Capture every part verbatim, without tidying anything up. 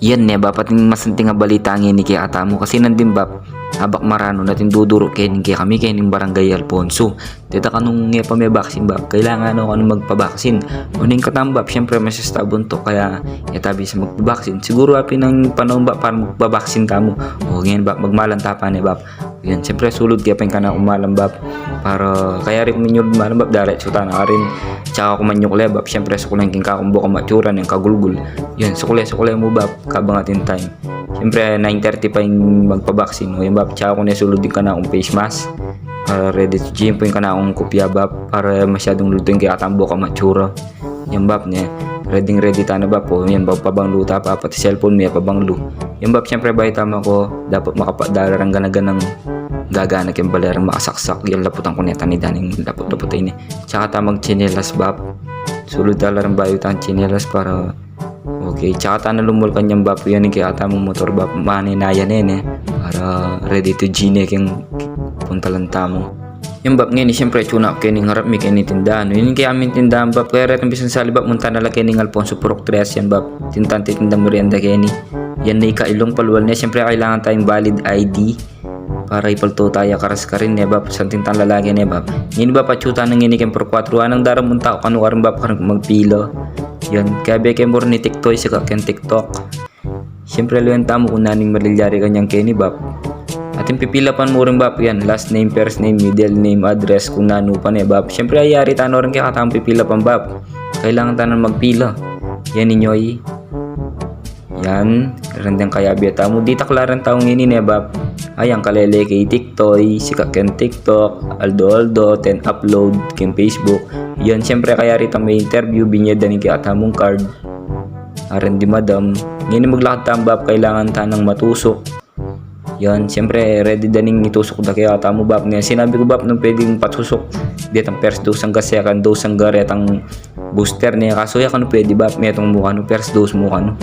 Yan ne, Bap, atin masanting a balita ngeni kekatamu. Kasi nandin, Bap, abak maranu na atin duduru keni kekami, keni Barangay Alfonso. Teta, kanung e pa me-vaccine, Bap, kailangan no kanu magpa-vaccine. O ning katamu, Bap, siyempre, masasabuntuk, kaya e ta bisa magpa-vaccine. Siguru apin nang panaun, Bap, para magpa-vaccine tamu. O, ngeni, Bap, magmalan ta pa ne, Bap. Yan, siyempre, sulud ke pa ing kanakung malam, Bap. Para kayari ku minyulud malam, Bap, diretsu ta na karin. Tsaka ku manyukle, Bap, siyempre, suklen ke ing kakumbu, kamatsura, ning kagulgul. Yan, sukle, sukle mu, Bap, kabang atin time. Siyempre, nine thirty pa ing magpa-vaccine. O, yan, Bap, tsaka ku ne sulud ing kanakung face mask. Para ready to gym pu ing kanakung kupya, Bap. Para masyadung lulutun ing kekatamung bok, kamatsura. Yan, Bap, ne. Ready, ready ta na, Bap. O, yan, Bap, pabanglu ta pa, pati cellphone me pabanglu. Yan, Bap, siyempre, bayu ta mako, dapat makapadala reng gana-ganang gagana keng bale reng makasaksak. Yan, laputan ku ne, tanidan ing laput-laput ini. Tsaka ta magtsinelas, Bap. Sulud ta la reng bayu tang tsinelas para okay. Tsaka ta na lumul kanyan, Bap. Yan ing kekatamung motor, Bap. Mane na yan, e, ne. Para ready to G ne keng puntalan tamu. Yan, Bap, ngeni, siyempre, atsu na ku keni king arap mi keni tindahan. Ini ing kekami tindahan, Bap. Kaya retang bisan sali, Bap, munta na la keni king Alfonso Purok Tres yan, Bap. Tinda, titinda merienda keni. Yan ne ing kailung palual ne. Siyempre, kailangan taya ing valid I D para ipaltu taya karas karin, ne, Bap. Santing tang lalaki, ne, Bap. Ngeni, Bap, atsu ta na ngeni keng Purok Kuatro. Anang daramun tau kanu karin, Bap, karin magpila. Yan, kayabe ke mu rin i Tiktoy, sika keng TikTok. Siyempre, luwen tamu kung nanu ing malilyari kanyan keni, Bap. Atin pipilapan mu rin, Bap, yan, last name, first name, middle name, address, kung nanu pa, ne, Bap. Siyempre, ayari ta no rin kekatamung pipilapan, Bap. Kailangan ta nang magpila. Yan, inyoy. Yan, reng kayabe tamu. Ditak la reng tau ngeni, ne, Bap. Ayan, kalele ke i Tiktoy, sika keng TikTok, aldo-aldo, ten upload keng Facebook. Yan, siyempre, kayari tang me-interview, binyedan ing kekatamung card. Arin di madam. Ngeni maglakad tamu, Bap, kailangan ta nang matusuk. Yan, siyempre, ready da ning itusuk da kekatamu, Bap. Ngeni sinabi ku, Bap, nung pwedeng patusuk detang first dose angga second dose angga retang booster, ne. Kasu e kanu pwede, Bap, metung mu kanu, first dose mu kanu.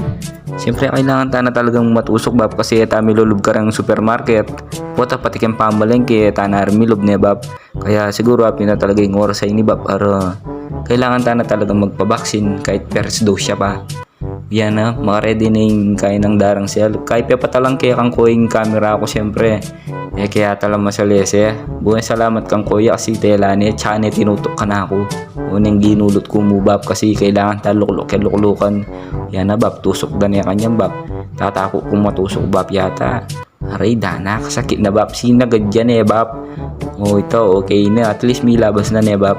Siyempre, kailangan ta na talagang matusuk, Bap, kasi e ta milulub kareng supermarket. Pota pati keng pamalengke, e ta na rin milub, ne, Bap. Kaya siguru apin na talaga ing oras a ini, Bap, para kailangan ta na talagang magpa-vaccine kahit first dose ya pa. Yan na, makaredy na ing kainang darang sel. Kahit pepatalan ke kang Koya ing kamera ku, siyempre. E ke ya tala masalese. Bueng salamat kang Koya kasi tela ne, tsaka ne tinutuk kanaku. O neng ginulut ku mu, Bap, kasi kailangan ta lukluk ke luklukan. Yan na, Bap, tusuk da ne kanyan, Bap. Tataku kung matusuk, Bap, yata. Aray, dana, kasakit na, Bap. Sinagad ya ne, Bap. O, ita, okay na. At least milabas na ne, Bap.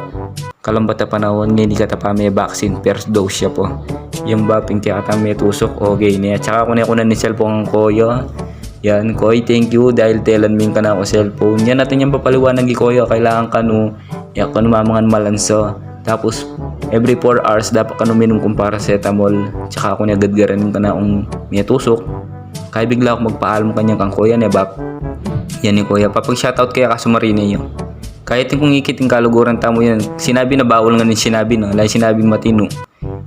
Kalambat a panaun, ngeni kata pa me-vaccine, first dose ya pa. Yan, Bap, ing kekatamung metusuk, okay na. Tsaka kune ku na ning cellphone kang Koya. Yan, Koy, thank you dahil telan me ing kanakung cellphone. Yan, atin yang papaliwanag i Koya, kailangan kanu, e kanu mamangan malansa. Tapos, every four hours, dapat kanu minum kung paracetamol. Tsaka ku ne gadgaran ing kanakung metusuk. Kaya bigla ku magpaalam kanyan kang Koya, ne, Bap. Yan i Koya. Papag-shoutout ke ya kasu marine yu. Kaya atin kung ikit ing kaluguran tamu yan. Sinabi na bawal, ngeni sinabi na. Ala sinabi matinu.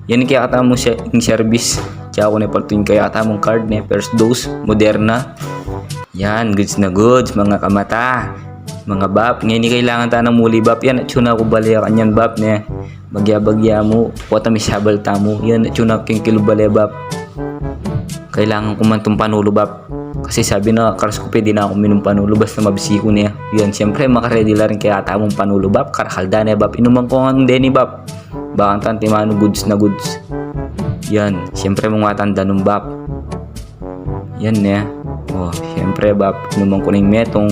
Yan ing kekatamung se-, ing service. Tsaka ku ne paltu ing kekatamung card, ne, first dose, Moderna. Yan, goods na goods, mga kamata. Mga Bap, ngeni kailangan ta na muli, Bap. Yan, atsu na ku bale kanyan, Bap, ne. Bagya-bagya mu, pota misabal tamu. Yan, atsu na ku keng kilub bale, Bap. Kailangan ku man tung panulu, Bap. Kasi sabi na, karas ku pwede na kung minum panulu, basta mabsi ku ne. Yan, siyempre, makaredy la rin kekatamung panulu, Bap. Karakal da ne, Bap. Inuman ku ngan deni, Bap. Bakanta antimanu, goods na goods. Yan, siyempre, mung matanda nung, Bap. Yan ne. O, siyempre, Bap, inuman ku ne ing metung.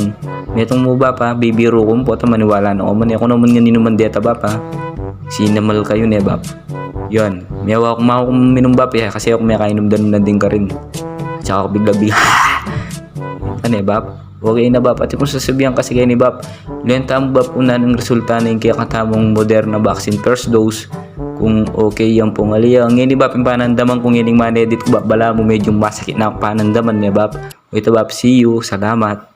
Metung mu, Bap, ha? Bibiru ku mu, pota maniwala na kayu man. E ku naman ngan inuman deta, Bap, ha? Sinamal kayu ne, Bap. Yan. Mewa ku, maku minum, Bap, e. Kasi aku mekainum danum na ding karin. Tsaka aku bigla-bigla. Yan ne, Bap. Okay na, Bap. Atin kung sasabian kasi keni, Bap. Luwen tamu, Bap, kung nanung resulta na ning kekatamung Moderna vaccine first dose. Kung okay yang pung ali ya. Ngeni, Bap, ing panandaman ku ngening man-edit ku, Bap, balamu medyo masakit na kung panandaman, ne, Bap. O ita, Bap, see you. Salamat.